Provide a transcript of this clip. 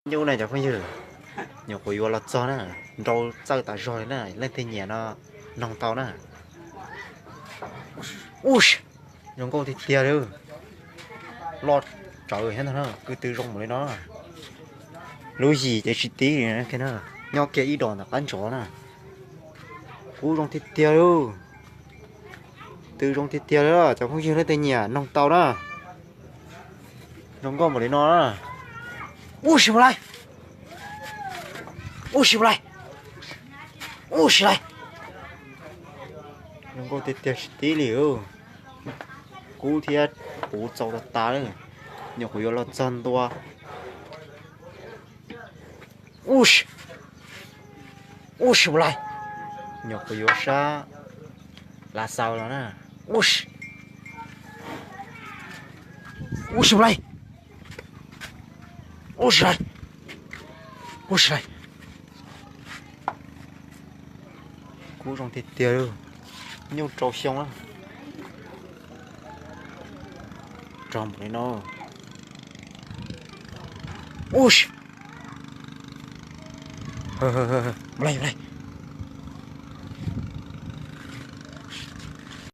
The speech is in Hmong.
Nyuj na cov phooj ywg, nyuam qhuav yuav los txog na, nrau txawj tas zog li na, leej twg nyiam no noog tau na. Ub, zoo nkauj tiag tiag li. Loj tsawv thiab ntag na, ko tw zoo npaum li no. Lub yim ces tsis tib li na, nyob kiag ib dos ntawm qab ntsov na. Kub zoo tiag tiag li. Tw zoo tiag tiag li, cov phooj ywg leej twg nyiam noog tau na. Zoo nkauj npaum li no na. Ub si mus lais. Ub si mus lais. Ub si lais. Zoo nkauj tiag tiag tsis tib li. Kub thiab puv txaus tas tas li. Nyuam qhuav yuav los txog ntua. Ub si, ub si mus lais. Nyuam qhuav yuav sab Lav Xaus los na. Ub si, ub si mus lais. Ub si lais. Ub si lais. Kub zoo tiag tiag li. Nyuj rau xyoo na. Rau npaum li no. Ub si, mus lais, mus lais.